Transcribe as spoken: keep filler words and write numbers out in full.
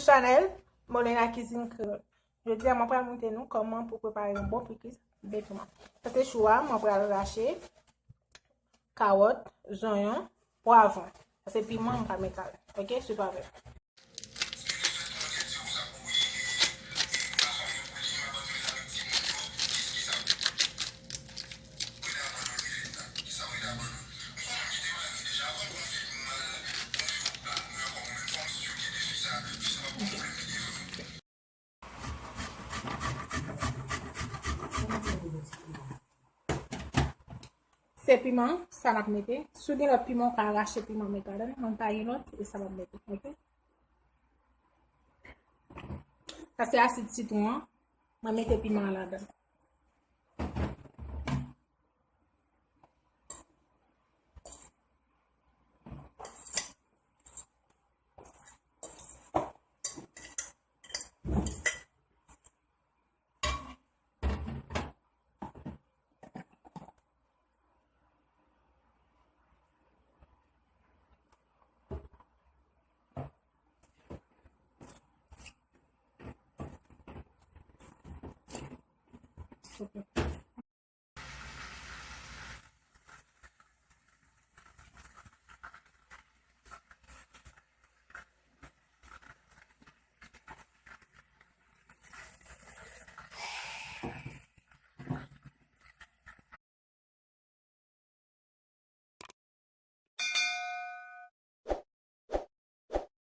Chanèl, Molena Cuisine Créole. Jodi a, mwen pral montre nou kòman pou prepare yon bon pikliz de piman. Sa se chou a, mwen pral rache, kawòt, zonyon, pwavwon. Sa se piman mwen pral met ladan. Ok, swiv avè m. Se piman sa n ap mete. Si w gen lòt piman, w ka rache piman met ladan l. Mwen pa gen lòt, e sa m ap mete. Ok? Sa se asid sitwon an. Mwen mete piman an ladan.